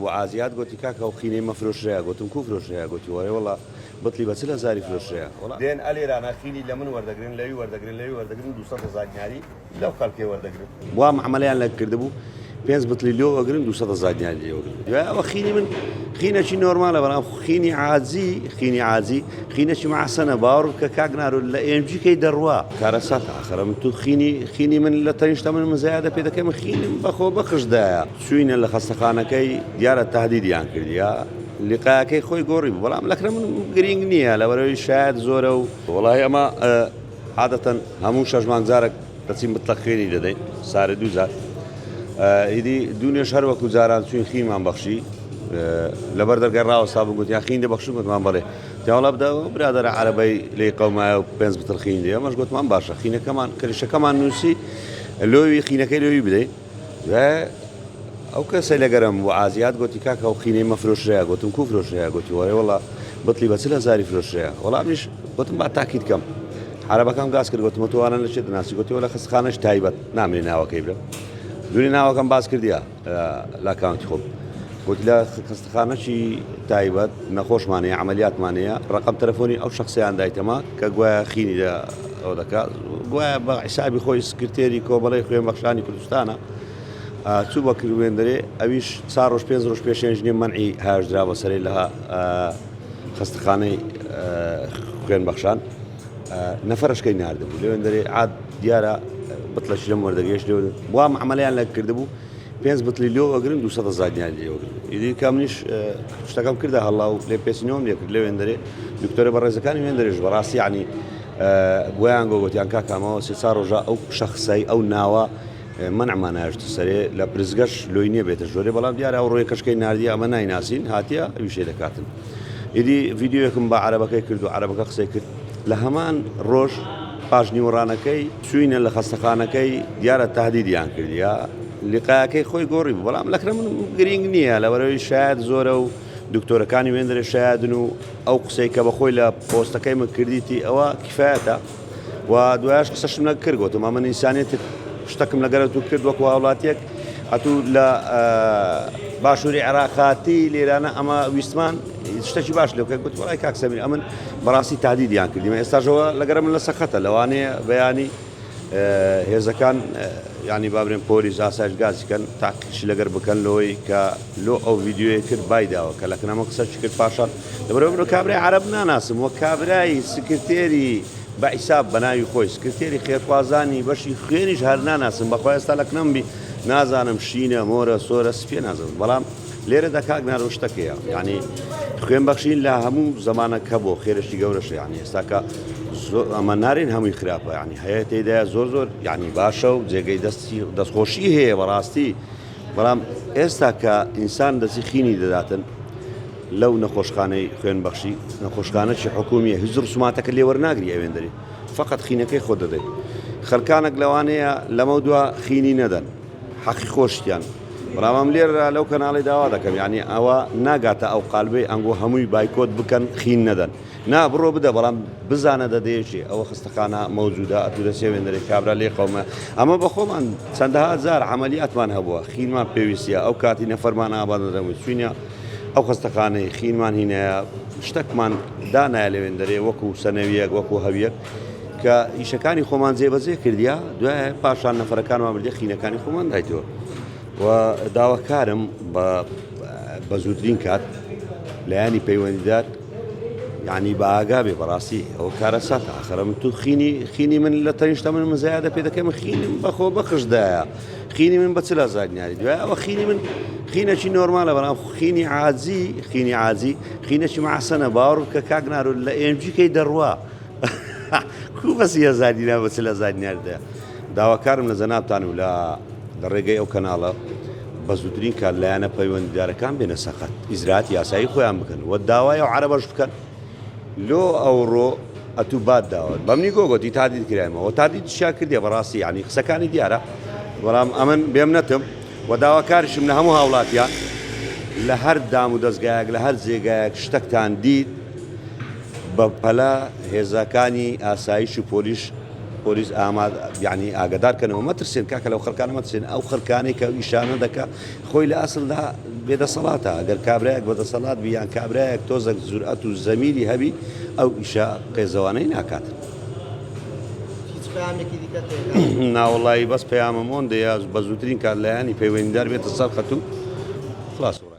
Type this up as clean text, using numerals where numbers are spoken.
بوو عازیات گۆتی کاکە ئەو خینەی مە فرۆشرایە گۆتم کوو فرۆشرایە گۆتی وەرێ وەڵا بتڵی بە 40 هەزاری فرۆشرایە وەڵا دێن ئەلێرانە خینی لە من وەردەگرن لەوی وەردەگرن لەوی وەردەگرن 200 هەزار دیناری لەو خەلکێ وەردەگرن. وا معامەلەیان لەگ کردبوو پێنج بتڵی لۆ ئەگرن 200 هەزار دیناری لێ وەگرن دوای ئەوە خینی من خینەکی نۆرمالە بەڵام خینی عاجی خینی عاجی خینەکی معەسەنە باوەڕ بکە کاک نارۆ لە ئێمجی کەی دەڕوا کارەساتە ئاخرە من تو خینی خینی من لە تەنیشتە من مزایادە پێ دەکەم خینم بەخۆ بەخشدایە چوینە لە خەستەخانەکەی دیارە تهدیدیان کردیە لیقایەکەی خۆی گۆڕی بوو بەڵام لەکرە من گرینگ نییە لەبەرەوەی شایەت زۆرە و وەڵی ئەمە عادەتەن هەموو شەش مانگ جارێک دەچین بتڵە خوێنی دەدەین سارێ دوو جار ئیدی دوونێش هەر وەکو جاران چوین خینمان بەخشی لەبەر دەرگای ڕاوەستا بوو گوتیان خین دەبەخشن گوتمان بەڵێ تیاوەڵا بدە برادەرە عەرەبەی لێی قەومایە و پێنج بتڵ خین دێ ئەمەش گوتمان باشە خینەکەمان کریشەکەمان نووسی لۆوی خینەکەی لۆوی بدەین دوای ئەو کەسەی لەگەرم بوو عازیات گۆتی کاکە ئەو خینەی مە فرۆشرایە گۆتم کوو فرۆشرایە گۆتی وەرێ وەڵا بتڵی بە 40 هەزاری فرۆشرایە وەڵا منیش گۆتم با تاکید کەم عەرەبەکەم گاز کرد گۆتم تۆ وانە لە چێ دەناسی گۆتی وەلا خەستەخانەش تایبەت نامێ ناوەکەی برم دوێنێ ناوەکەم باس کردیا لە ئەکاونتی خۆم گوتی لە خەستەخانەکی تایبەت نەخۆشمان هەیە عملیاتمان هەیە ڕقم تەلەفۆنی ئەو شخصیان دایتەمە کە گوایە خینی لە ئەو دەکات گوایە بە حیسابی خۆی سکرتێری کۆمەڵی خوێن بەخشانی کوردستانە چوو بە کروێندرێ ئەویش چار ڕۆژ پێنج ڕۆژ پێشێنژنی مەنعی هاژدرا بە سەری لە خەستەخانەی خوێن بەخشان نەفرەشکەی نردبوو لەوێندرێ عاد دیارە بتڵەش لەم وەردەگەیش لێ وا معامەلەیان لە کردبوو پێنج بتڵی لۆ ئەگرن 200 هەزار دیناری لێ وەگرن ئیدی کە منیش شتەکەم کردە هەڵا و لێپێچینەوەم لێ کرد لەوێندەرێ دکتۆرە بەڕێزەکانی وێندەرێش بەڕاستی یعنی بۆیان گۆ گوتیان کاکە ئەمەوە سێ چوار ڕۆژە ئەو شەخسەی ئەو ناوە مەنعمان هێشتە سەرێ لە پرسگەش لۆی نییە بێتە ژۆرێ بەڵام دیارە ئەو ڕۆیە کەشکەی ناردیە ئەمە نایناسین هاتیە ئەویشێ دەکاتن ئیدی ڤیدیۆیەکم بە عەرەبەکەی کرد و عەرەبەکە قسەی کرد لە هەمان ڕۆژ پاش نیوەڕانەکەی چوینە لە خەستەخانەکەی دیارە تهدیدیان کردیە لیقایەکەی خۆی گۆڕی بوو بەڵام لەکرە من گرینگ نییە لەبەرەوەی شایەت زۆرە و دکتۆرەکانی وێندرێ شایەدن و ئەو قسەی کە بەخۆی لە پۆستەکەی من کردیتی ئەوە کفایەتە و دوایش قسەشم نەکرد گوتم ئەمن ئینسانیەت شتەکم لەگەرە تو کرد وەکو هاوڵاتیەک ئەتوو لە باشووری عێراقاتی لێرانە ئەمە ویستمان شتێکی باش لەو گوت وڵای کاک سەمیر ئەمن بەڕاستی تادیدیان کردیمە ئێستاژەوە لەگەرە من لە سەخەتە لەوانەیە بەیانی هێزەکان ینی بابرێن پۆلیس ئاسایش گازیکەن تاقیشی لەگەر بکەن لەوەی کە لۆ ئەو ڤیدیۆیە کرد بایداوە کە لە کنەمە قسەشی کرد پاشان لەبەرئەوە من کابرای عەرەب ناناسم وە کابرای سکرتێری بە حیساب بە ناوی خۆی سکرتێری خێرخوازانی بەشی خوێنیش هەر ناناسم بەخوا ئێستا لە کنەم بی نازانم شینە مۆرە سۆرە سپیە نازانم بەڵام لێرەدا کاک نارۆ شتەکەیە یعنی خوێن بەخشین لە هەموو زمانە کە بۆ خێرشی گەورەشە یعنی ئێستاکە ئەمە نارین هەمووی خراپە یعنی هەیە تێدایە زۆر زۆر یعنی باشە و جێگەی دەستی دەستخۆشی هەیە بەڕاستی بەڵام ئێستا کە ئینسان دەستی خینی دەداتن لەو نەخۆشخانەی خوێن بەخشی نەخۆشخانەکی حکومیە هیچ ڕسوماتەکە لێ وەرناگری ئەوێندەری فقط خینەکەی خۆ دەدەیت خەلکانێک لەوانەیە لەمە دوا خینی نەدەن حەقی خۆشتیان بەڵام ئەم لێرە لەو کەناڵی داوا دەکەم یعنی ئەوە ناگاتە ئەو قالبەی ئەنگۆ هەمووی بایکۆت بکەن خین نەدەن نا بڕۆ بدە بەڵام بزانە دەدەیەکی ئەوە خستەخانە مەوجودە ئەتوو دەچێ وێندەرێ کابرا لێ قەومە ئەمە بە خۆمان چەندەها جار عەمەلیاتمان هەبووە خینمان پێویستە ئەو کاتی نەفەرمان ئاباد دەدەموو چوینە ئەو خەستەخانەی خینمان هینایە شتەکمان دانایە لەوێندەرێ وەکو سەنەویەک وەکو هەویەک کە ئیشەکانی خۆمان جێبەجێ کردیا دوای پاشان نەفەرەکانمان بردی خینەکانی خۆمان دایتەوە و داواکارم بە بە زووترین کات لایەنی پەیوەندیدار یعنی بە ئاگا بێ بەڕاستی ئەو کارەساتە ئاخرە من تو خینی خینی من لە تەنیشتە من مزایادە پێ دەکەم خینم بەخۆ بەخشدایە خینی من بە 40 هەزار دیناری دوای ئەوە خینی من خینەکی نۆرمالە بەڵام خینی عاجی خینی عاجی خینەکی معسەنە باوەڕ بکە کاک نارو لە ئێمجی کەی دەڕوا کو بەسی هەزار دینار بە 40 هەزار دینار دە داواکارم لە جەنابتان و لە لە ڕێگەی ئەو کەناڵە بە زووترین کات لایەنە پەیوەندیدارەکان بێنە سەقەت ئیجرائاتی یاسایی خۆیان بکەن و داوای ئەو عەرەبەش بکەن لۆ ئەوڕۆ ئەتوو بات داوە بەمنی گۆ گۆتی تادید کرایمەوە تادید شیا کردیە بەڕاستی یعنی قسەکانی دیارە بەڵام ئەمن بێم نەتم و داواکاریشم لە هەموو هاوڵاتیان لە هەر دام و دەستگایەک لە هەر جێگایەک شتەکتان دیت بە پەلە هێزەکانی ئاسایش و پۆلیش. پۆلیس ئاماد یعنی ئاگادار کەنەوە مەترسێن کاکە لەو خەڵکانە مەترسێن ئەو خەڵکانەی کە ئەو ئیشانە دەکا خۆی لە ئەسڵدا بێدەسەڵاتە گەر کابرایەک بەدەسەڵات بی یان کابرایەک تۆزەک جورئەت و زەمیری هەبی ئەو ئیشە قێزەوانەی ناکات. هیچ پەیامێکی دیکەت هەیە کاک؟ ناوەڵایی بەس پەیامم ئۆندەیە بە زووترین کات لایەنی پەیوەندیدار بێتە سەر خەت و خلاص.